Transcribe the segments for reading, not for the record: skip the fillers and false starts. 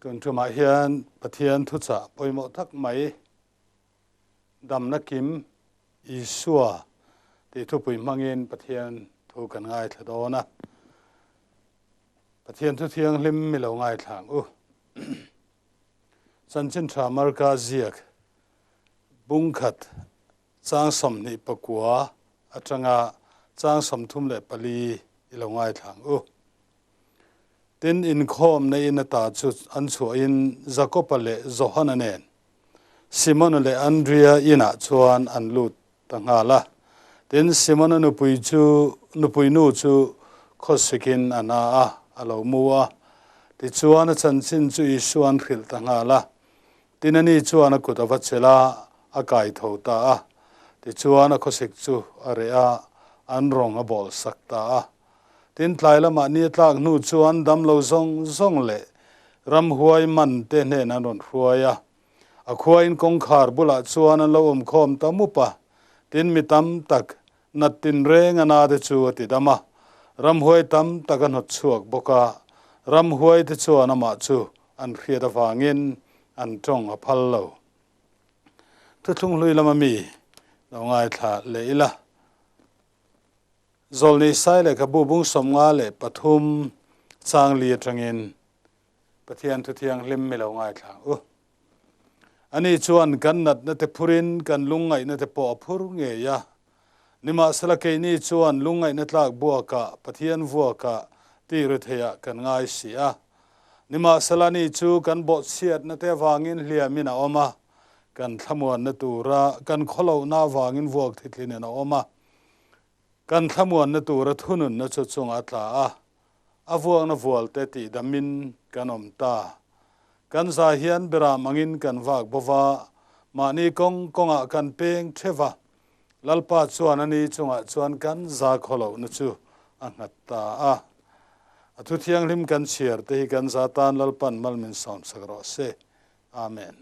Tun tumah hian Pathian thuchah pawimawh tak mai Damna Kim Isua tih thupui hmangin Pathian thu kan ngaithla dawn a. Pathian thu thianghlim mi lo ngaithla ang u. Chanchin tha Marka ziak bungkhat chang 29 atanga chang 34 i lo ngaithla ang u. Tin, inkhawmna in ata chu an chhuahin Jakoba leh Johana nen Simona leh Andria inah chuan an lut ta nghal a. Tin, Simona nupui chu nupui nu chu khawsikin a na a, a lo mu a. Tichuan a chanchin chu Isua an hrilh ta nghal a. Tin, ani chuan a kut a va chelh a, a kai tho ta a. Tichuan a khawsik chu a reh a, an rawng a bawl sak ta a. Tin, tlai lamah ni a tlak hnu chuan damlo zawng zawng leh ramhuai man te hnen an rawn hruai a. A khuain kawngkhar bulah chuan an lo awm khawm ta mup a. Tin, mi tam tak nat tinreng a na te chu a ti dam a. Ramhuai tam tak a hnawt chhuak bawk a. Ramhuai te chuan amah chu an hriat avangin an tawng a phal lo. Thuthlung hlui lama mi lo ngaithla leh ila. Zawlnei Sai lehkhabu bung 53 chang li atangin Pathian thu thianghlim mi lo ngaithla ang u. Ani chuan kan natna te phurin kan lungngaihna te pawh a phur ngei a. Nimahsela keini chuan lungngaihna tlak buakah Pathian vuakah tih ri theiah kan ngai si a. Nimahsela ani chu kan bawhchhiatna te avangin hliamin a awm a, kan thlamuanna tura kan khawlohna avangin vuak thithlinin a awm a. Kan thlamuanna tura thununna chu chungah a tla a, a vuakna vualte tihdamin kan awm ta. Kan za hian beram angin kan vak bo va, mahni kawng kawngah kan peng theuh va, Lalpa chuan a ni chungah chuan kan za khawlohna chu a nghat ta a. A thu thianghlim kan chhiar te hi kan za tan Lalpan mal min sawmsak rawh se. Amen.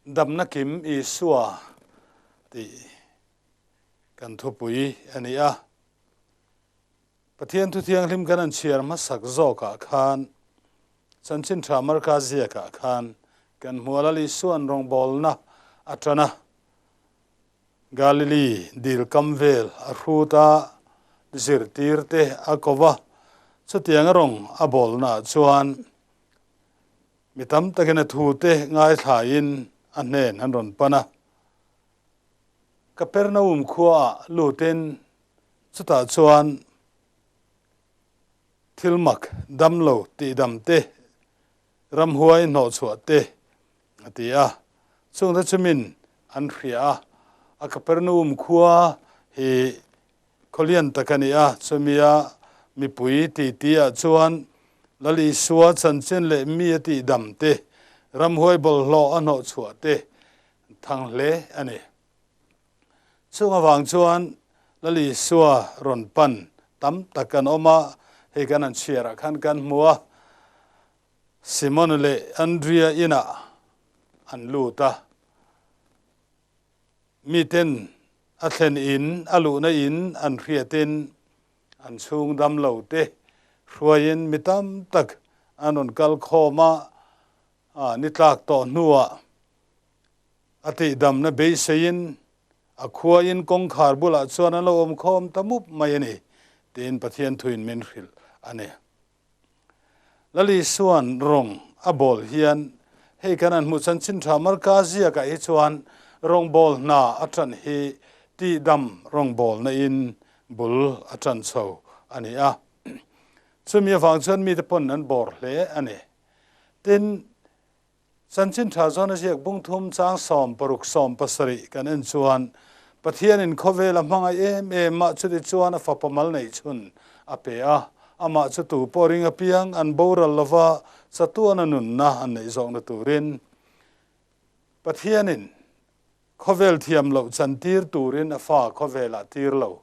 Damna kim Isua tih kan thupui a ni a. Pathian thu thianghlim kan an chhiar hmasak zawkah khan Chanchin Tha Marka ziakah khan kan hmual a Isua'n rawngbawlna a tan a, Galili dil kam vel a hrut a, zirtirte a ko va, chutianga rawng a bawlnaah chuan Mi tam takin a thute ngaithlain a hnen an rawn pan a. Kapernaum khuaah lutin chutah chuan thil mak damlo tihdam te, ramhuai hnawhchhuah te a ti a. Chungte chu min an hria a, a Kapernaum khua hi Khawlian tak a ni a, chumia mipui titi ah chuan Lal Isua chanchin leh mi a tihdam te, ramhuai bawlhhlawh a hnawh chhuah te thang hle a ni. Chung avang chuan Lal Isua rawn pan tam tak kan awm a, hei kan han chhiar ah khan kan hmu a, Simon leh Andria inah an lut a. Miten a thlen in, a luhna in an hriatin an chhung dam lo te hruaiin mi tam tak an rawn kal khawm a, ni tlak tawh hnuah a tihdamna beiseiin a khuain kawngkhar bulah chuan an lo awm khawm ta mup mai a ni tiin Pathian thuin min hrilh a ni. Lali Isua'n rawng a bawl hian hei kan han hmuh chanchin tha Marka ziakah hi chuan rawngbâwl hna a ṭan hi tihdam rawngbâwlna in bul a ṭan chho a ni a. Chumi avang chuan mite pawn an bawr hle a ni. Tin, Chanchin tha zawn a ziak bung thum chang 16 17 kan en chuan Pathianin khawvel a hmangaih em em a, chuti chuan a fapa mal neih chhun a pe a, amah chu tu pawh ring apiang an boral lova chatuana nunna an neih zawkna turin Pathianin Khawvel thiam loh chantir turin a fa khawvelah tir lo,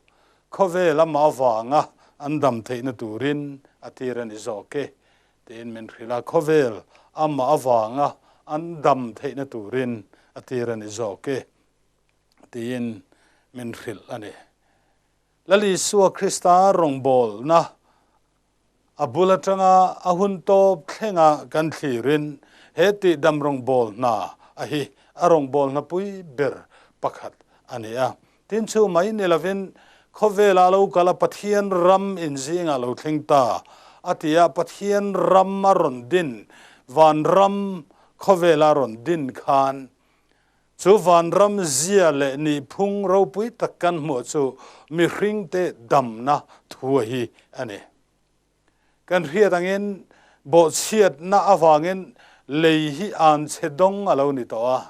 khawvel amah avanga an dam theihna turin a tir a ni zawk e, tiin min hrilh a, khawvel amah avanga an dam theihna turin a tir a ni zawk e, tiin min hrilh a ni. Lal Isua Krista rawngbawlna. A bul atanga a hun tawp thlenga kan thlirin he tihdam rawngbâwl hna a hi a rawngbâwl hnapui ber pakhat a ni a. Tin chu mai ni lovin khawvela lo kal a Pathian ram inzingah lo thleng ta a ti a, Pathian ram a rawn din, vanram khawvela rawn din khan chu vanram zia leh nihphung ropui tak kan hmuh chu mihringte damna thu hi a ni. Kan hriat angin bawhchhiatna avangin lei hi an chhe dawng a lo ni tawh a.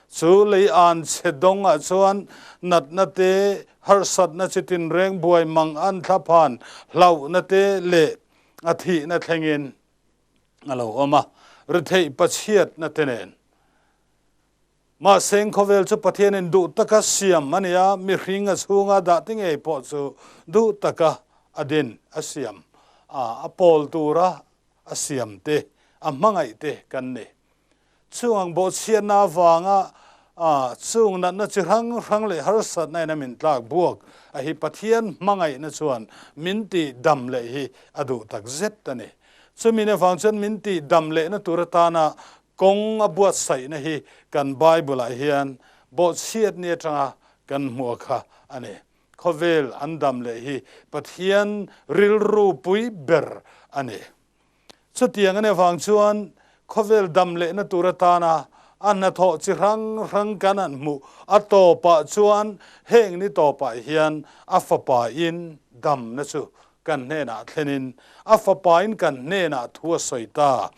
Chu lei an chhe dawngah chuan natna te, harsatna chi tinreng buai mang an thlaphan hlauhna te leh a thihna thlengin a lo awm a, retheih pachhiatna te nen. Mahse, khawvel chu Pathianin duh taka siam a ni a, mihring a chhunga dah ti ngei pawh chu duh taka a din, a siam a, a pawl tura a siam te, a hmangaih te kan ni. Chung ang bawhchhiatna avanga chung natna chi hrang hrang leh harsatna in a min tlak buak a hi Pathian hmangaihna chuan min tih dam leh hi a duh tak zet a ni. Chumi avang chuan min tih dam lehna tur atana Kawng a buatsaihna hi kan Bible-ah hian bawhchhiatni atanga kan hmuh kha a ni. Khawvel an dam leh hi Pathian rilru pui ber a ni. Chutiang a nih avang chuan khawvel dam lehna tur atana a hnathawh chi hrang hrang kan han hmuh a tawpah chuan heng ni tawpah hian a Fapa-in damna chu kan hnenah thlenin a Fapa-in kan hnenah thu a sawi ta.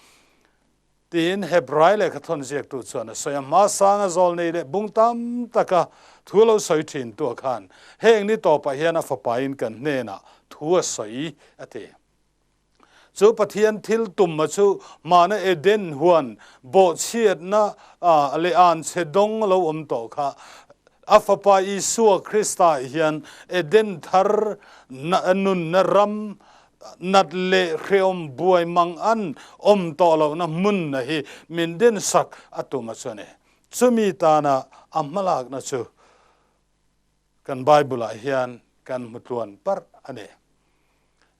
Tiin Hebrai lehkha thawn ziaktu chuan a sawi a, Hmasanga zawlnei leh bung tam taka thu lo sawi thin tu khan heng ni tawpah hian a fapain kan hnenah thu a sawi a ti. Chu Pathian thil tumma chu hmana Eden huan bawhchhiatna leh anchhe dawng lo awm tawh kha a Fapa Isua Krista hian Eden thar nunna ram Nat leh hreawm buai mang an awm tawh lohna hmunna hi min dinsak a tum a chu a ni. Chumi tana a hmalakna chu kan Bible-ah hian kan hmu tluan parh a ni.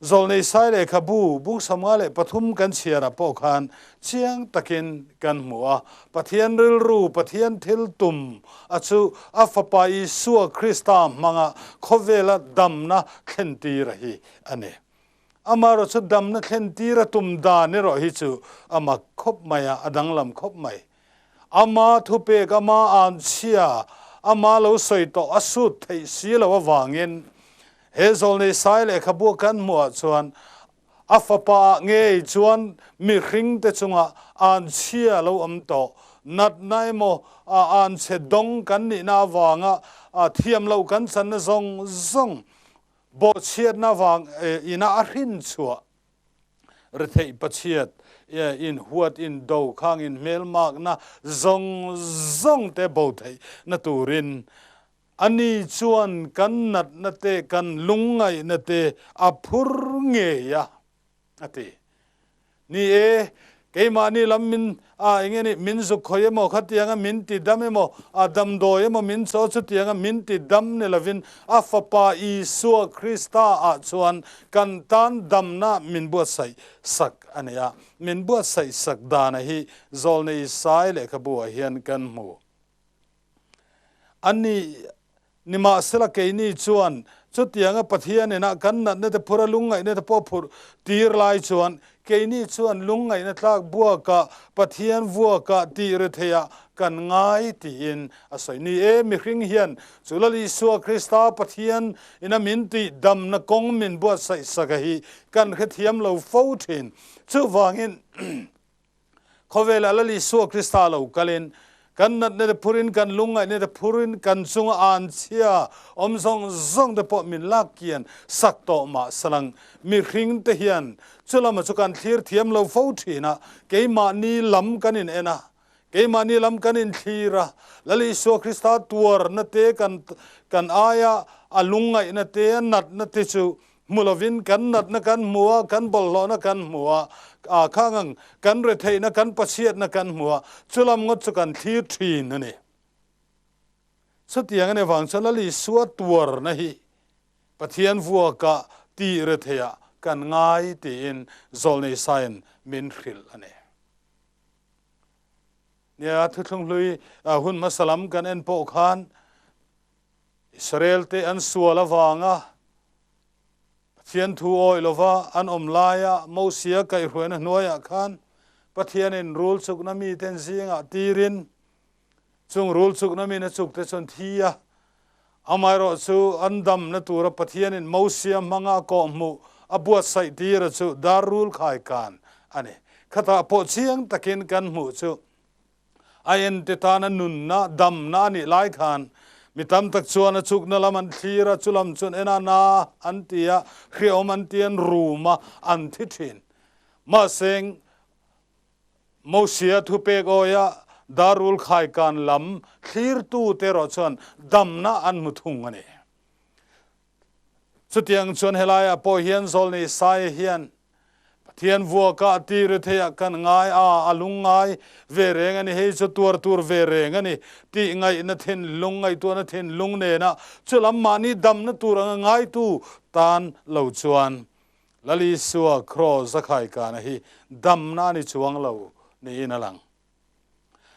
Zawlnei Sai lehkhabu bung 53 kan chhiarah pawh khan chiang takin kan hmu a, Pathian rilru, Pathian thil tum a chu a Fapa Isua Krista hmanga khawvela damna thlentir a hi a ni. Amaherawh chu damna thlentir a tum dan erawh hi chu a mak khawp mai a, a danglam khawp mai. Ama thupek, ama anchhia, ama lo sawi tawh a sut theih si lo avangin he zawlnei sai lehkhabu kan hmuhah chuan a fapa ah ngei chuan mihringte chunga anchhia lo awm tawh, natna emaw anchhe dawng kan nihna avanga thiam loh kan channa zawng zawng Bawhchhiatna vang ina a hrin chhuah retheih pachhiat in huat in do khang in hmelmakna zawng zawng te bo theih na turin ani chuan kan natna te kan lungngaihna te a phur ngei a. A ti. Ni e, keimahni lam min, a eng nge ni, min zuk khawi emaw khatianga min ti dam emaw, a damdawi emaw min chaw chutianga min ti dam ni lovin a Fapa Isua Krista ah chuan kan tan damna min buatsaih sak a ni a. Min buatsaih sak dana hi Zawlnei Isai lehkhabu ah hian kan hmu a ni. Nimahsela keini chuan chutianga Pathian inah kan natna te phur a lungngaihna te pawh phurh tir lai chuan keini chuan lungngaihna tlak buakah Pathian vuakah tih ri theiah kan ngai tiin a sawi. Ni e, mihring hian chu Lal Isua Krista Pathian ina min tih damna kawng min buatsaih saka hi kan hrethiam lo fo thin. Chuvangin. Khawvelah Lal Isua Krista lo kalin, kan natna te phurin, kan lungngaihna te phurin, kan chunga anchhia awm zawng zawng te pawh min lak kian sak tawh mah salang. Mihring te hian chulama chu kan thlir thiam lo fo thin a, keimahni lam kan in en a, keimahni lam kan in thlir a, Lal Isua Krista tuarna te kan kan aia a lungngaihna te, a natna te chu Hmu lovin kan natna kan hmu a, kan bawlhhlawhna kan hmu a, aa khang ang kan retheihna, kan pachhiatna kan hmu a, chulam ngawt chu kan thlir thin a ni. Chutiang a ni vang chuan Lal Isua tuarna hi Pathian vuakah tih retheiah kan ngai tiin Zawlnei Saia'n min hrilh a ni. Nia, Thuthlung Hlui hun hmasa lam kan en pawh khan Israel-te an sual avanga Pathian thu awih lova an awm laia Mosia kaihhruaina hnuaiah khan Pathianin rul chukna miten zingah tirin chung rul chukna mina chukte chuan thi a, amaherawh chu an damna tura Pathianin Mosia hmanga kawhhmuh a buatsaih tira chu dar rul khaikan a ni. Khatah pawh chiang takin kan hmuh chu A ente tana nunna, damna a nih lai khan mi tam tak chuan a chukna lam an thlir a, chu lam chuan en a na an ti a, hriawm an ti an rum a, an thi thin. Mahse, Mosia thupek awia darul khaikan lam thlirtute erawh chuan damna an hmu thung a ni. Chutiang chuan helaiah pawh hian Zawlnei Isaia hian Pathian vuaka a ti ri theiah kan ngai a, a lungngai ve reng a ni, hei chu tuar tur ve reng a ni tih ngaihna thinlung, ngaihtuahna thinlung nena chulam mahni damna tur anga ngaitu tan lo chuan Lal Isua kraws a khaikana hi damna a ni chuang lo niin a lang.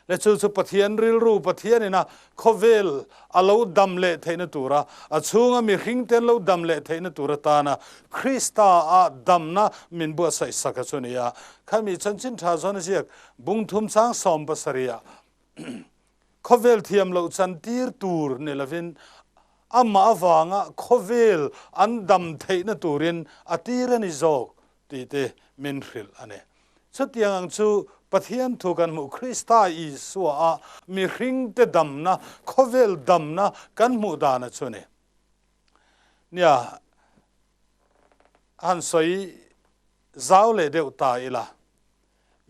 Le chu chu Pathian rilru, Pathianin a khawvel a lo dam leh theihna tura, a chhunga mihringte an lo dam leh theihna tur atana Krista a damna min buatsaih sak a chu ni a. Khami chanchin tha zawn a ziak bung thum chang 70 ah khawvel thiam loh chantir tur ni lovin amah avanga khawvel an dam theihna turin a tir a ni zawk tih te min hrilh a ni. Chutiang ang chu Pathian thu kan hmuh Krista Isua a mihringte damna, khawvel damna kan hmuh dana chu ni. Nia, han sawi zau leh deuh ta ila.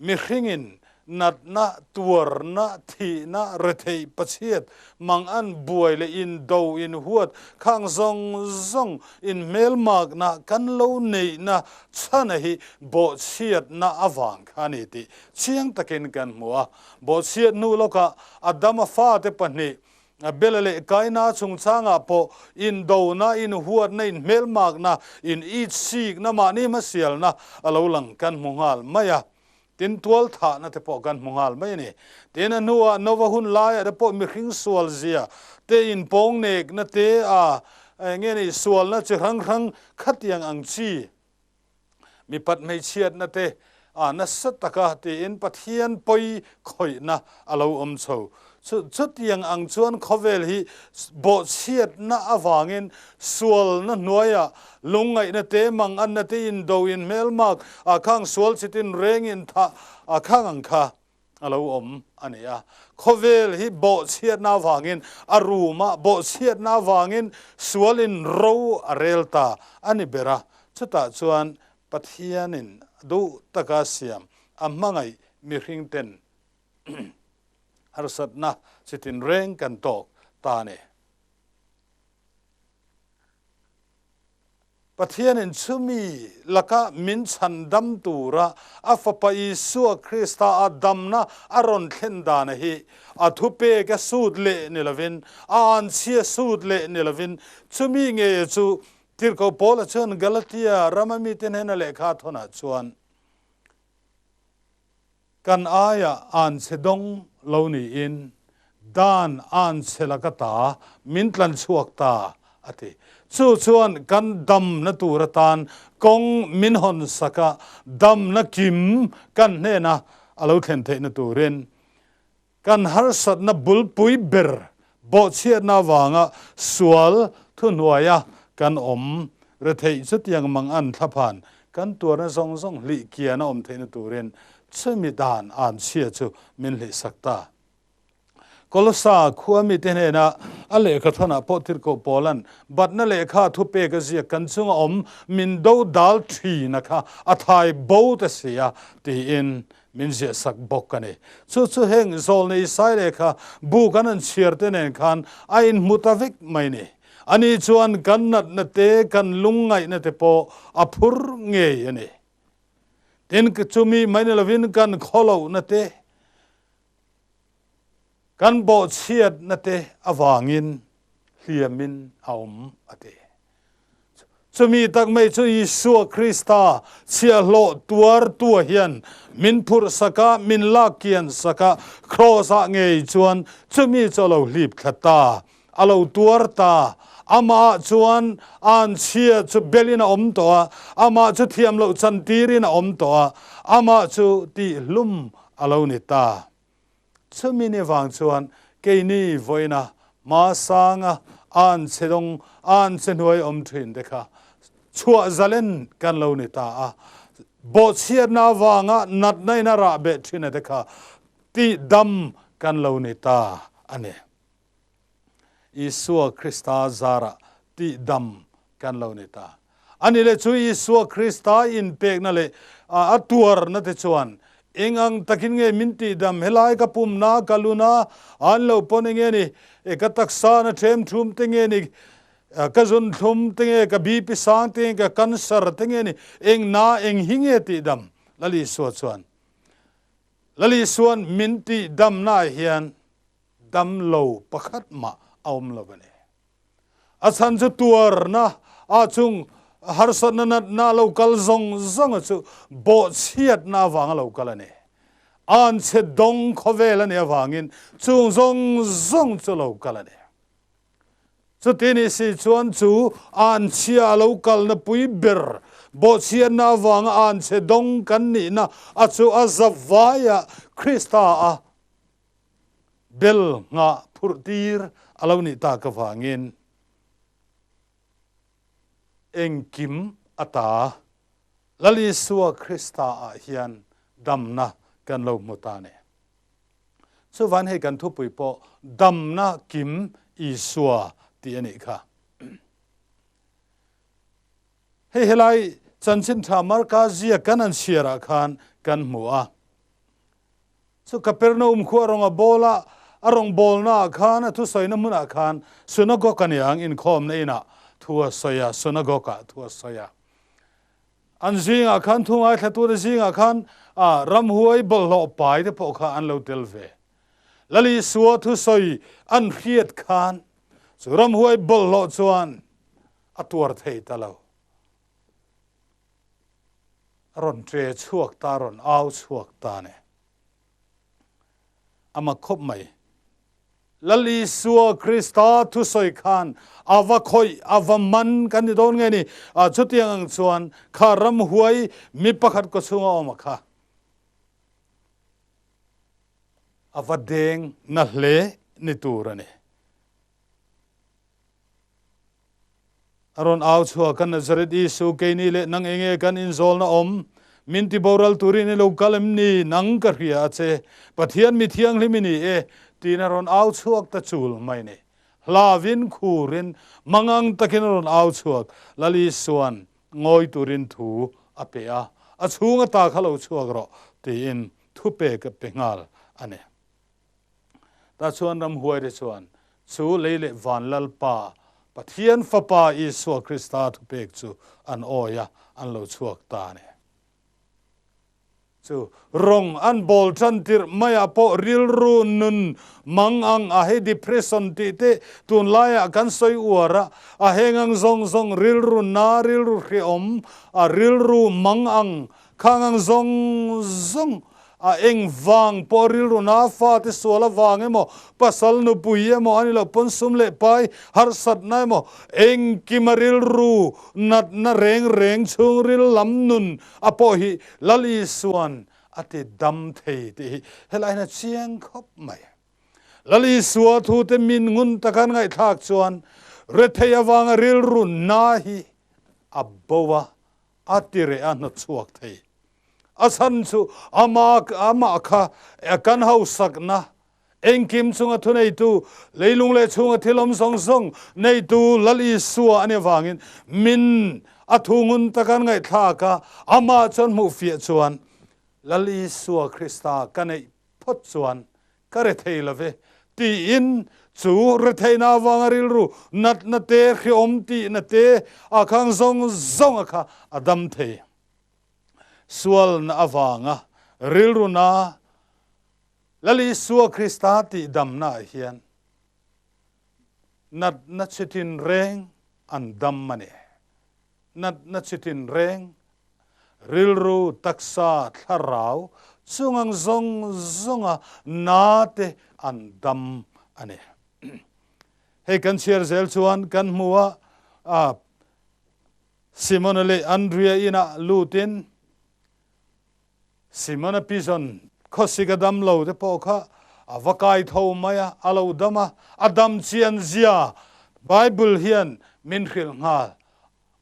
Mihringin natna, tuarna, thihna, retheih, pachhiat, mangan, buai leh indo, inhuat, khang zawng zawng inhmelmakna kan lo neihna chhana hi bawhchhiatna avang kha a ni tih chiang takin kan hmu a. Bawhchhiat hnu lawkah Adama fate pahnih, Abela leh Kaina chungchangah pawh indona, inhuatna, inhmelmakna, initsikna, mahni hmasialna a lo lang kan hmu nghal mai a. Tin, tual thahna te pawh kan hmu nghal mai a ni. Tin, a hnuah Nova hun laiah te pawh mihring sual zia te, inpawng nekna te, a eng nge ni, sualna chi hrang hrang khatiang ang chi, mipat hmeichhiatna te a nasa taka tiin Pathian pawi khawihna a lo awm chho. Chu chutiang ang chuan khawvel hi bawhchhiatna avangin sualna hnuaiah lungngaihna te, manganna te, indo inhmelmak a khang sual chitin reng inthah a khang ang kha a lo awm a ni a. Khawvel hi bawhchhiatna avangin a rum a, bawhchhiatna avangin sualin ro a rel ta a ni ber a. Chutah chuan Pathianin duh taka siam a hmangaih mihringten harsatna chitin reng kan tawk ta a ni. Pathianin chumi laka min chhandam tura a Fapa Isua Krista a damna a rawn thlen dana hi a thupek a sut leh ni lovin, a anchhia sut leh ni lovin, chumi nge chu Tirhkoh Paula chuan Galatia rama mite hnena lehkha a thawnah chuan, Kan aia anchhe dawng lo niin dan anchhe laka ta min tlan chhuak ta, a ti. Chu chuan kan damna tur atan kawng min hawn sak a, damna kim kan hnena a lo thlen theihna turin Kan harsatna bulpui ber bawhchhiatna avanga sual thuhnuaia kan awm retheih chutiang mangan thlaphan kan tuarna zawng zawng hlih kian a awm theihna turin chumi dan an chhia chu min hlihsak ta. Kolosa khua mite hnena a lehkha thawnah pawh Tirhkoh Paula'n batna lehkha thupek a ziak kan chunga awm min do dal thina kha a thai bo ta si a tiin Min ziahsak bawk a ni. Chu chu heng Zawlnei Isai lehkha bu kan han chhiar te nen khan a inhmu ta vek mai ni. Ani chuan kan natna te, kan lungngaihna te pawh a phur ngei a ni. Tin, chumi mai ni lovin kan khawlohna te, kan bawhchhiatna te avangin hliamin a awm a ti. Chumi tak mai chu Isua Krista chhiahhlawh tuartua hian min phurh sak a, min lak kian sak a, Kraws-ah ngei chuan chumi chu a lo hlip thla ta, a lo tuar ta. Amah chuan anchhia chu belin a awm tawh a, amah chu thiam loh chantirin a awm tawh a, amah chu tihhlum a lo ni ta. Chumi ni vang chuan keini vawiina hma sanga an che dawng, an che hnuai awm thin te kha chhuah zalen kan lo ni ta a. Bawhchhiatna avanga natna in a rah beh thin a te kha tih dam kan lo ni ta a ni. Isua Krista zarah tih dam kan lo ni ta. Ani leh chu Isua Krista inpekna leh a tuarna te chuan eng ang takin nge min tih dam? Helai ka pumna, ka luna, an lo pawn enge ni? E ka taksa na ṭhem ṭhum te nge ni? Ka zun thlum te nge? Ka BP sang te nge? Ka cancer te nge ni? Eng na eng hi nge tih dam? Lal Isua chuan Lal Isuan min tih damnaah hian dam lo pakhat mah a awm lo a ni. A chhan chu tuarna ah chung harsatna natna lo kal zawng zawng a chu bawhchhiatna avanga lo kal a ni. Anchhe dawng khawvel a nih avangin chung zawng zawng chu lo kal a ni. Chuti nih si chuan chu anchhia a lo kalna pui ber bawhchhiatna avanga anchhe dawng kan nihna a chu a zavaiah Krista a Bel nghah phurh tir a lo nih tak avangin engkim ata Lal Isua Krista ah hian damna kan lo hmu ta a ni. Chuvan hei kan thupui pawh Damna Kim Isua tih a nih kha. Hei helai chanchin tha Marka ziak kan an chhiar ah khan kan hmu a. Chu Kapernaum khua rawng a bawl a, a rawn bawlna ah khan a thusawina hmunah khan synagogue a niang inkhawmna inah thu a sawi a, synagogue ah thu a sawi a. An zingah khan thu ngaithlatute zingah khan a ramhuai bawlhhlawh pai te pawh kha an lo tel ve. Lal Isua thusawi an hriat khan chu ramhuai bawlhhlawh chuan a tuar thei ta lo. A rawn ṭe chhuak ta, a rawn au chhuak ta a ni. A mak khawp mai. Lal Isua Krista thusawi khan a va khawih, a va man kan ni dawn nge ni? Chutiang ang chuan kha ramhuai mi pakhat kaw chhunga awm a kha a va deng na hle ni tur a ni. A rawn au chhuak a, Nazareth Isu, keini leh nang enge kan inzawlna awm? Min ti boral turin i lo kal em ni? Nang ka hria a che, Pathian mi thianghlim i ni e, tiin a rawn au chhuak ta chul mai ni. Hlavin, khurin, mangang takin a rawn au chhuak. Lal Isuan ngawi turin thu a pe a, a chhung ata kha lo chhuak rawh, tiin thupek a pe nghal a ni. Tah chuan ramhuaite chuan chu lei leh van Lalpa, Pathian Fapa Isua Krista thupek chu an awi a, an lo chhuak ta a ni. Chu rawng an bawl tan tirh maiah pawh rilru nun mang ang a hei depression tih te tunlaiah kan sawi uar a, a heng ang zawng zawng rilru na, rilru hrehawm, a rilru mang ang Khang ang zawng zawng a eng vang pawh rilru na fate sual avang emaw, pasal nupui emaw a ni loh pawn sum leh pai harsatna emaw, engkima rilru natna reng reng chhungril lam nun a pawh hi Lal Isuan a ti dam thei tih hi helai hian a chiang khawp mai. Lal Isua thute min ngun taka an ngaihthlak chuan rethei avanga rilru na hi a bo a, A ti reh a hnawtchhuak thei. A chhan chu ama amah kha kan hausakna, engkim chunga thuneitu, leilung leh chhunga thil awm zawng zawng neitu Lal Isua a nih avangin min a thu ngun taka an ngaihthlak a, amah chuan hmuhfiah chuan Lal Isua Krista ka neih phawt chuan Ka rethei lo ve, tiin chu retheihna avanga rilru natna te, hreawm tihna te a khang zawng zawng a kha a dam thei. Sualna avanga rilru na Lal Isua Krista tih damna ah hian natna chhitin reng an dam a ni. Natna chitin reng, rilru, taksa, thlarau, chung ang zawng zawnga na te an dam a ni. Hei kan chhiar zel chuan kan hmu a, Simona leh Andria inah lutin Simona pizawn khawsik a dam lo te pawh kha a va kai tho mai a, a lo dam a, a dam chian zia Bible hian min hrilh nghal.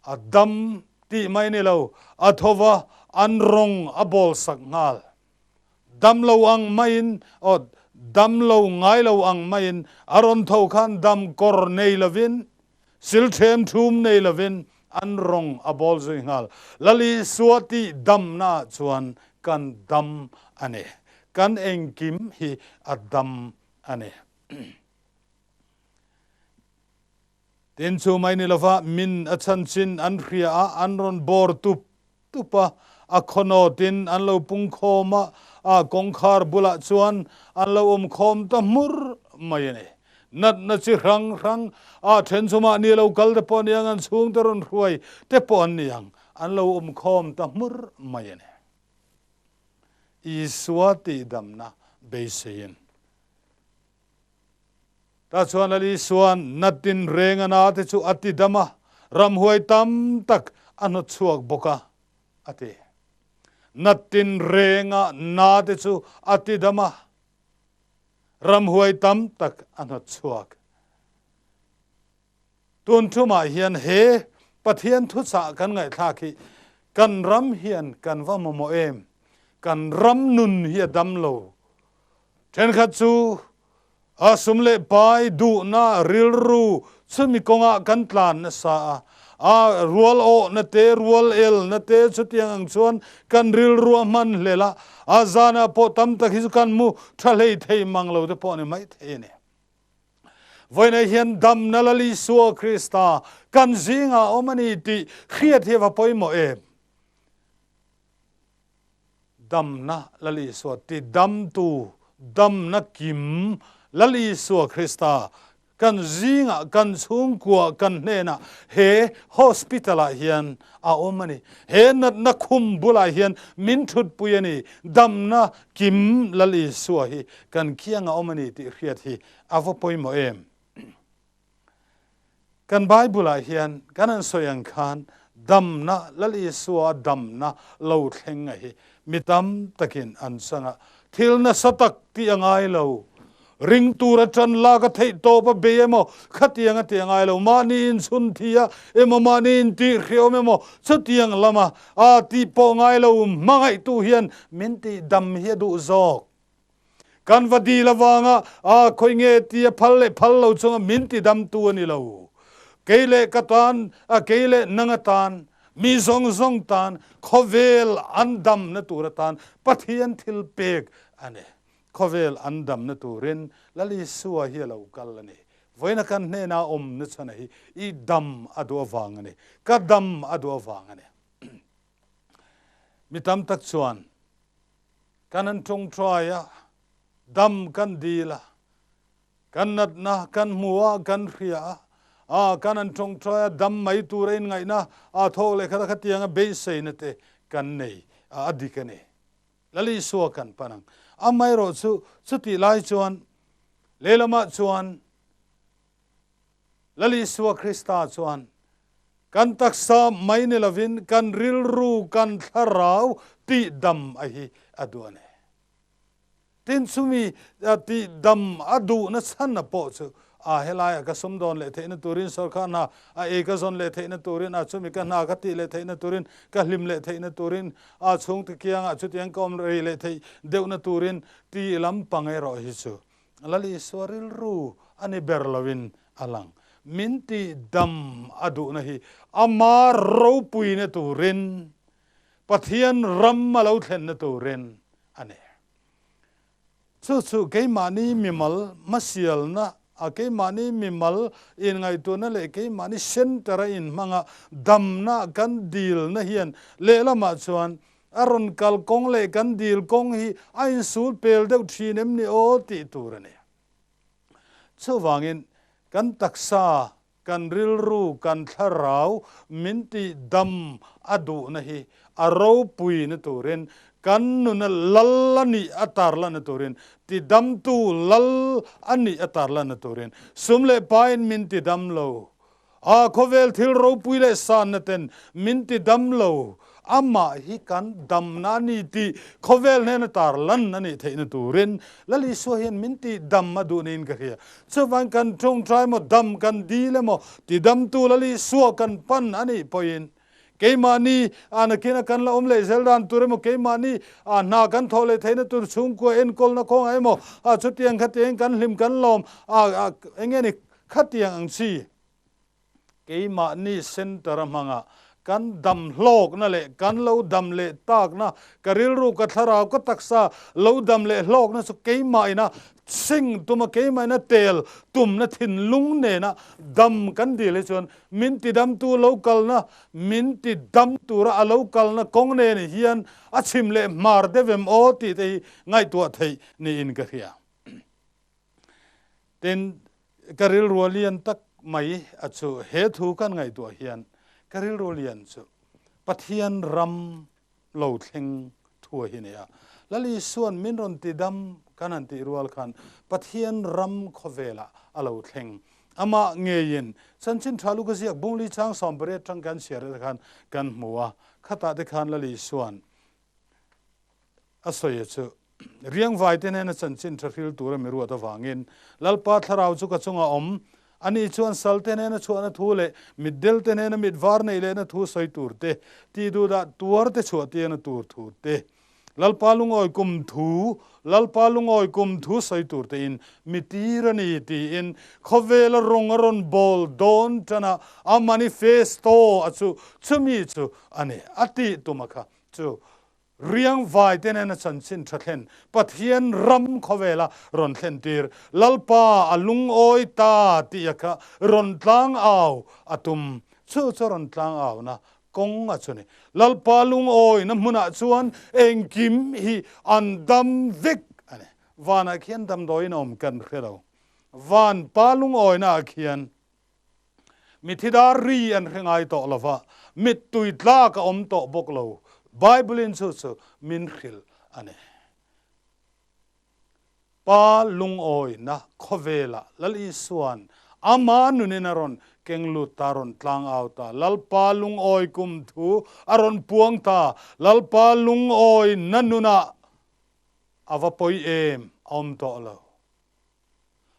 A dam tih mai ni lo, a tho va, an rawng a bawl sak nghal. Dam lo ang maiin, aw, dam lo ngai lo ang maiin a rawn tho khan dam kawr nei lovin, Sil ṭhem ṭhum nei lovin an rawng a bawl zui nghal. Lal Isua tih damnaah chuan kan dam a ni. Kan engkim hi a dam a ni. Tin chu mai ni lova min a chhanchin an hria a, an rawn bawr tup tup a, a khawnawtin an lo pung khawm a, a kawngkhar bulah chuan an lo awm khawm ta hmur mai a ni. Natna chi hrang hrang a then chu mahni lo kal te pawh a ni ang, an chhungte rawn hruai te pawh an ni ang, an lo awm khawm ta hmur mai a ni. Isua tihdamna beiseiin. Tah chuan Lal Isua'n natin reng a na te chu a ti dam a, ramhuai tam tak a hnawt chhuak bawk a, a ti. Natin reng a na te chu a ti dam a, ramhuai tam tak a hnawt chhuak. Tun tumah hian he Pathian thuchah kan ngaihthlak hi kan ram hian kan va mamawh em? Kan ram nun hi a dam lo. Thenkhat chu a sum leh pai duhna rilru chumi kawngah kan tlan nasa a, a rual awhna te, rual elna te chutiang ang chuan kan rilru a hman hlel a, a zanah pawh tam tak hi chu kan mu tha hlei thei mang lo te pawh a ni maithei a ni. Vawiinah hian damna Lal Isua Krista kan zingah a awm a ni tih hriat hi a va pawimawh em? Damna Lal Isua ti damtu, damna kim Lal Isua Krista kan zingah, kan chhungkua, kan hnenah he hospital ah hian a awm a ni. He natna khum bulah hian min thutpui a ni. Damna kim Lal Isua hi kan kiang a awm a ni tih hriat hi a va pawimawh em? Kan Bible ah hian kan han sawi ang khan damna Lal Isua damna lo thleng a hi mi tam takin an chang a, thil nasa tak tih a ngai lo. Ring tura ṭan lak a theih tawp a bei emaw, khatiang a ti a ngai lo. Mahni inchhun thi a emaw, mahni intihhriawm emaw, chutiang lama a tih pawh ngai lo. Hmangaihtu hian min tih dam hi a duh zawk. Kan va dil avanga a khawi nge ti a phal leh phal lo chunga min ti damtu a ni lo. Kei leh ka tan, a kei leh nang atan, mi zawng zawng tan, khawvel an damna tur atan Pathian thil pek a ni. Khawvel an damna turin Lal Isua hi a lo kal a ni. Vawiina kan hnena awmna chhana hi i dam a duh avang a ni. Ka dam a duh avang a ni. Mi tam tak chuan kan han tawngtai a, dam kan dil a, kan natna kan hmu a, kan hria a, a kan han tawngtai a, dam mai tura inngaihna a thawk leh khat a khatianga beiseina te kan nei a, a dik a ni. Lal Isua kan pan ang. Amaherawh chu chutih lai chuan lehlamah chuan Lal Isua Krista chuan kan taksa mai ni lovin kan rilru, kan thlarau tihdam a hi a duh a ni. Tin, chumi tihdam a duhna chhanna pawh chu a helaia ka sumdawn leh theihna turin, sorkar hna a ei ka zawn leh theihna turin, a chumi ka hna ka tih leh theihna turin, ka hlim leh theihna turin, a chhungte kiangah chutiang ka awm rei leh theih deuhna turin tih lampang erawh hi chu Lal Isua rilru a ni ber loin a lang. Min tihdam a duhna hi ama ropuina turin, Pathian ram a lo thlenna turin a ni. Chu chu keimahni mimal hmasialna a keimahni mimal inngaihtuahna leh keimahni centre a inhmanga damna kan dilna hian lehlamah chuan a rawn kal kawng leh kan dil kawng hi a insul pel deuh thin em ni aw tih tur a ni. Chuvangin kan taksa. kan rilru, kan thlarau min tih dam a duhna hi a ropuina turin, kan nuna lal a nih a tarlanna turin, tidamtu lal a nih a tarlanna turin, sum leh pain min tidam lo. A khawvel thil ropui leh sanna ten min ti dam lo, amah hi kan damna a ni tih khawvel hnena tarlan a nih theihna turin Lal Isua hian min ti dam a duh niin ka hria. Chuvang kan tawngtai emaw dam kan dil emaw ti damtu Lal Isua kan pan a nih pawhin keimahni a nakina kan la awm leh zel dan tur emaw keimahni a hna kan thawh leh theihna tur chhungkua enkawlna kawngah emaw a chutiang khatiangin kan hlim kan lawm a enge ni Khatiang ang chi keimahni centre a hmanga kan dam hlawkna leh kan lo dam leh takna, ka rilru, ka thlarau, ka taksa lo dam leh hlawkna chu keimahina sing tuma keimahina tel tumna thinlung nena dam kan dil hi chuan min tidamtu lo kalna, min tidam tura a lo kalna kawng nen hian a chhim leh hmar deuh em aw tih te hi ngaihtuah theih niin ka hria. Tin, ka rilru a lian tak mai a chu he thu kan ngaihtuah hian ka rilru lian chu Pathian ram lo thleng thu a hi nia. Lal Isua'n min rawn ti dam kan han tih rual khan Pathian ram khawvelah a lo thleng. Amah ngeiin Chanchin Tha Luka ziak Bungli chang 18 tang kan chhiar te khan kan hmu a, khatah te khan Lal Isua'n A sawi chu, Riangvai te hnena chanchin tha hril tura mi ruat avangin Lalpa thlarau chu ka chunga awm. Ani chuan sal te hnena chhuahna thu leh mitdel te hnena mit var neih lehna thu sawi tur te, tih duhdah tuar te chhuah tiangna tur thu te, Lalpa lungawi kum thu, Lalpa lungawi kum thu sawi tur tein mi tir a ni tiin khawvela rawng a rawn bawl dawn tan a, a manifesto a chu chumi chu a ni a tih tuma kha chu Riangvai te nena chanchin tha thlen, Pathian ram khawvela rawn thlen tir, Lalpa a lungawi ta tih a kha rawn tlang au a tum. Chu chu rawn tlang auna kawng a chu ni. Lalpa lungawina hmunah chuan engkim hi an dam vek a ni. Vanah khian damdawiin a awm kan hre lo. Van pa lungawina ah khian Mithi dar ri an hre ngai tawh lo va, mittui tlak a awm tawh bawk lo. Bible-in chu chu min hrilh a ni. Pa lungawina khawvelah Lal Isua'n ama nunin a rawn keng lut ta, a rawn tlang au ta. Lalpa lungawi kum thu a rawn puang ta. Lalpa lungawina nunah a va pawi em a awm tawh lo.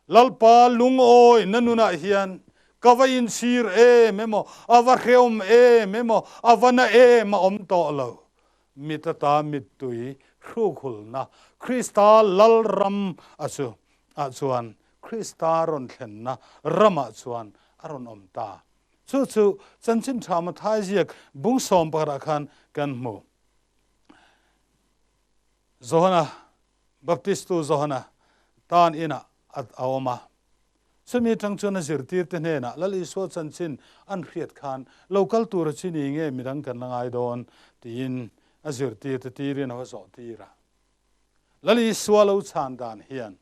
Lalpa lungawi na nunah hian ka va inchhir em emaw, a va hrehawm em emaw, a va na em a awm tawh lo. Mit ata mittui hrukhulna Krista Lalram a chu ah chuan Krista rawn thlenna ramah chuan a rawn awm ta. Chu chu Chanchin Tha Mathai ziak bung 11 ah khan kan hmu. Johana, Baptistu Johana tan inah a awm a. Chumi atang chuan a zirtirte hnenah Lal Isua chanchin an hriat khan lo kal tura chi ni nge midang kan la ngai dawn tiin a zirtirte tirin a va zawh tir a. Lal Isua lo chhan dan hian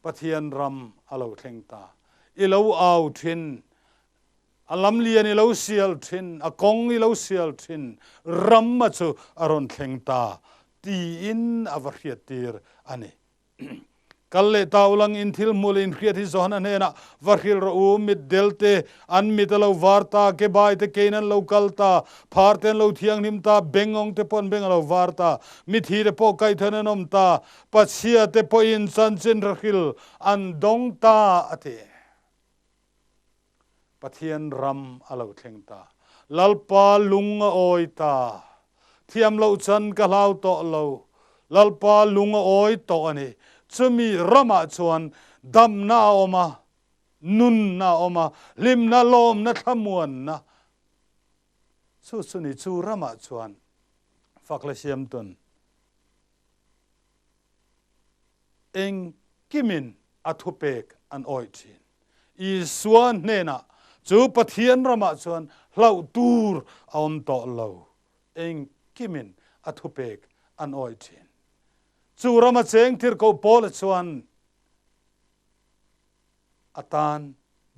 Pathian ram a lo thleng ta. I lo au thin A lamlian i lo sial thin, a kawng i lo sial thin, ram a chu a rawn thleng ta, tiin a va hriattir a ni. Kal leh ta ulang in thil hmuh leh inhriat hi Johana hnenah va hrilh rawh u, mitdel te an mit a lo var ta, kebai te kein an lo kal ta, phar te an lo thianghlim ta, bengawng te pawh an beng a lo var ta, mithi te pawh kaihthawin an awm ta, pachhia te pawhin chanchin rahril an dawng ta, a ti. Pathian ram a lo thleng ta. Lalpa lung a awi ta. Thiam loh chan ka hlau tawh lo. Lalpa lung a awi tawh a ni. Chumi ramah chuan damna a awm a, nunna a awm a, hlimna, lawmna, thlamuanna. Chu chu ni, chu ramah chuan fak la siam tawn. Engkimin a thupek an awih thin. Isua hnenah chu Pathian ramah chuan hlauh tur a awm tawh lo. Engkimin a thupek an awih thin. Chu rama cheng tirhkoh Paula chuan a tan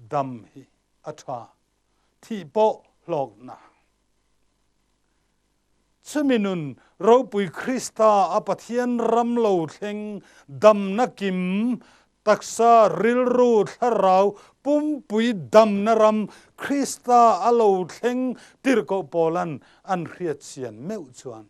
dam hi. a tha, thih pawh hlawkna. Chumi nun ropui Krista a Pathian ram lo thleng damna kim, taksa, rilru, thlarau, pumpui damna ram Krista a lo thleng tirhkoh Paula'n an hriatchian meuh chuan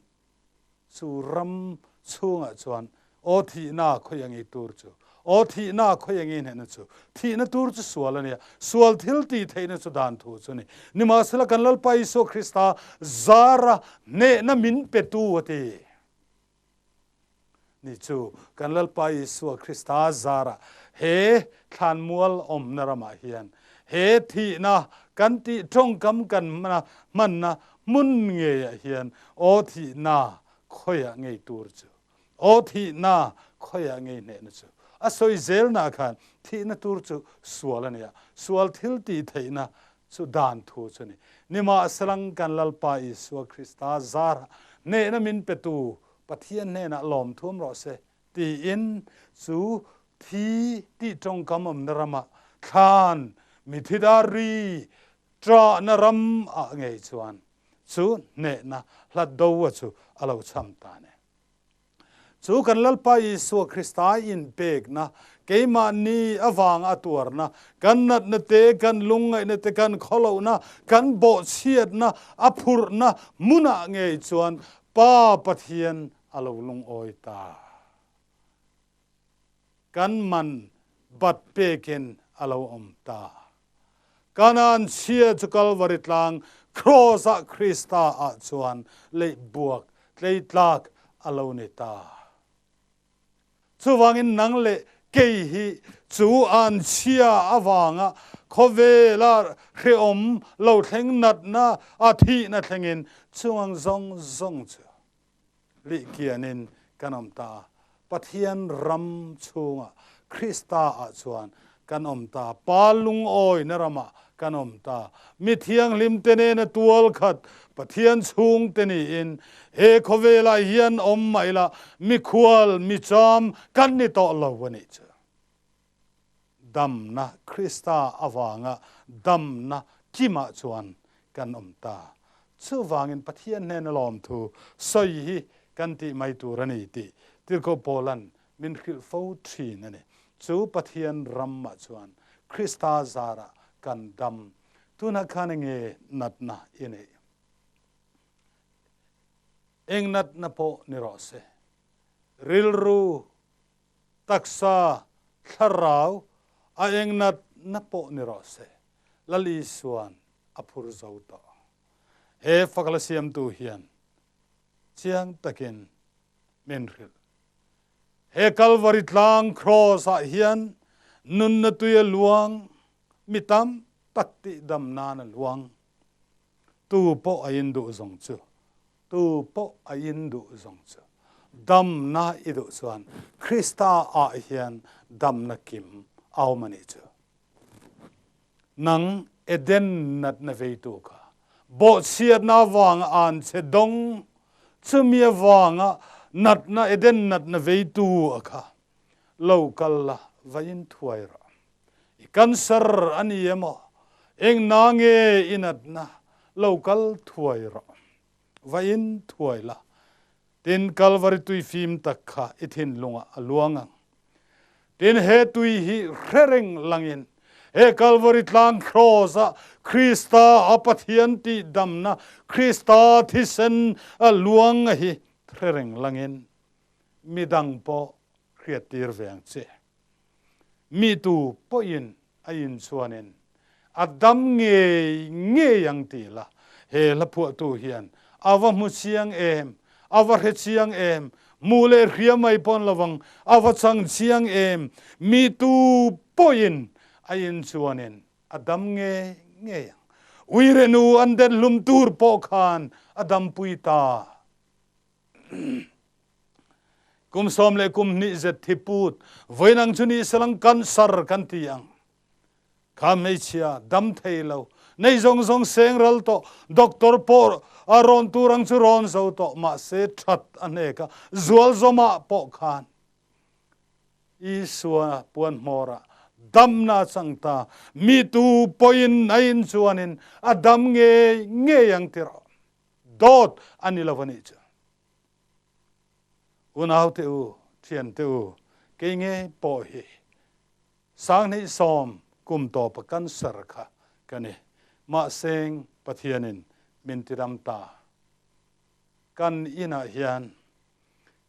Chu ram chhungah chuan aw thihna khawi angi tur chu, aw thihna khawi angi hnehna chu, thihna tur chu sual a nia, sual thil tih theihna chu dan thu chu a ni. Nimahsela kan Lalpa Isua Krista zara hnehna min petu a ti. Ni chu kan Lalpa Isua Krista zara he thlanmual awmna ramah hian he thihna kan tih tawngkam kan hmanna Hmun ngeiah hian aw thihna khawiah ngei tur chu, aw thihna khawiah ngei hnehna chu a sawi zelna khan thihna tur chu sual a ni a, sual thil tih theihna chu dan thu chu a ni. Nimahselang kan Lalpa Isua Krista zarah hnehna min petu Pathian hnenah lawmthuam rawh se tiin chu thi tih tawngkam awmna ramah thlan mithi dar ri Ṭahna ram ah ngei chuan chu hnehna hlat do a chu a lo cham ta ne. Chu kan Lalpa Isua Krista inpekna, keimahni avanga a tuarna, kan natna te, kan lungngaihna te, kan khawlohna, kan bawhchhiatna a phurhna hmunah ngei chuan Pa Pathian a lo lungawi ta. Kan man bat pekin a lo awm ta. Kanaan chhia chu Kalvari tlang Kraws ah Krista ah chuan leih buak tleitlak a lo ni ta. Chuvangin nang leh kei hi chu an chhia avanga khawvela hrehawm lo thleng natna a thihna thlengin chungang zawng zawng chu Lih kianin kan awm ta. Pathian ram chhungah Krista ah chuan kan awm ta. Pa lungawina ramah kan awm ta. Mi thianghlim te nena tual khat Pathian chhung te niin he khawvelah hian awm mah ila mikhual, micham kan ni tawh lo a nih chu. Damna Krista avanga damna kimah chuan kan awm ta. Chuvangin Pathian hnena lawmthu sawi hi kan tih mai tur a ni tih Tirhkoh Paula'n min hrilh fo thin a ni. Chu Pathian ramah chuan Krista zarah kan dam. Tunah khan enge natna i neih? Eng natna pawh ni rawh se. Rilru taksa, thlarau, a eng natna pawh ni rawh se, Lal Isua'n a phur zo tawh. He fakla siamtu hian chiang takin min hrilh. He Kalvari tlang Kraws ah hian nunna tui a luang, mi tam tak tihdam nan a luang. Tu pawh a in duh zawng chu Tu pawh a in duh zawng chu damna i duh chuan Krista ah hian damna kim a awm a nih chu. Nang Eden natna veitu kha bawhchhiatna avanga an che dawng, chumi avanga natna Eden natna veitu a kha lo kal la va in thuai rawh. I cancer a ni emaw eng na nge i natna lo kal thuai rawh. Va in thuai la, tin Kalvari tui fim tak kha i thinlungah a luang ang. Tin he tui hi hre reng langin he Kalvari tlang Kraws ah Krista a Pathian tihdamna Krista thisen a luang a hi hre reng langin midang pawh hriattir ve ang che. Mi tu pawhin a inchuanin a dam ngei ngei ang ti la, he hla phuahtu hian a va hmu chiang em, a va hre chiang em, hmuh leh hria mai pawn lovang, a va chang chiang em, mi tu pawhin a inchuanin a dam ngei ngei ang. Uirenu an den hlum tur pawh khan a dampui ta. Kum 12 zet thi put voinang chu ni selang cancer kan ti ang. Kha hmeichhia dam thei lo nei zawng zawng seng ral tawh doctor pawh a rawn tur ang chu rawn zo tawh mahse that a hnek a zual zawmah pawh khan Isua puan hmawrah Damna a chang ta. Mi tu pawhin a in chuanin a dam ngei ngei ang ti rawh. Dawt a ni lo a nih chu. Unaute u, thiante u, kei ngei pawh hi Sanghnih sawm kum tawpa cancer kha ka ni. Mahseng Pathianin min tidam ta. Kan inah hian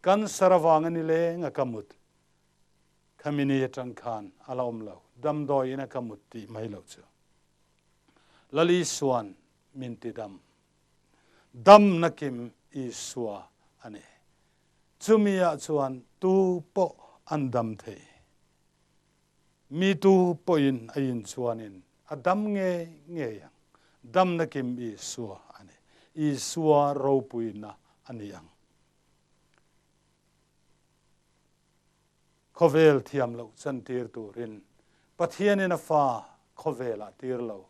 cancer avanga nileng a ka mut. Khami ni atang khan a la awm lo. Damdawi ina ka mut tih mai lo chu. Lal Isuan min tidam. Damna kim Isua a ni. Chumi ah chuan tu pawh an dam thei. Mi tu pawhin a in chuanin a dam ngei ngei ang. Damna kim Isua a ni. Isua ropuina a ni ang. Khawvel thiam loh chantir turin Pathianin a fa khawvelah tir lo.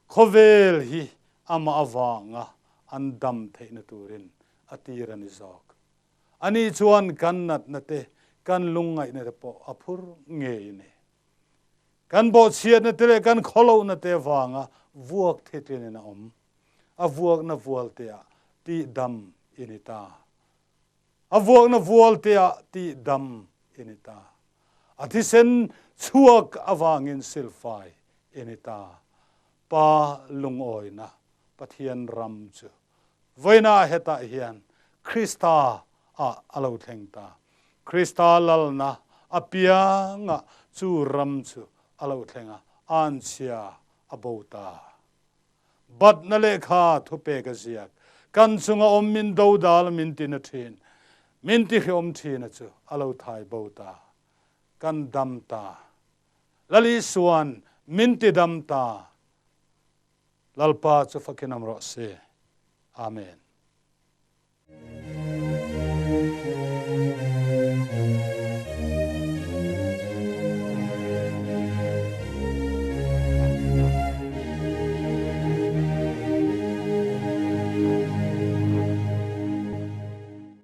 Khawvel hi amah avanga an dam theihna turin a tir a ni zawk. Ani chuan kan natna te, kan lungngaihna te pawh a phur ngei a ni. Kan bawhchhiatna te leh kan khawlohna te avanga vuak thitlinin a awm. A vuakna vualteah tihdam i ni ta. A vuakna vualteah tihdam i ni ta. A thisen chhuak avangin silfai i ni ta. Pa lungawina Pathian ram chu vawiinah hetah hian Krista ah a lo thleng ta. Krista lalna apiangah chu ram chu a lo thleng a, anchhia a bo ta. Batna lehkha thupek a ziak. Kan chunga awm min dodal min ti na thin, min ti hreawm thin a chu a lo thai bo ta. Kan dam ta. Lal Isuan min ti dam ta. Lalpa chu fakin awm rawh se. Amen.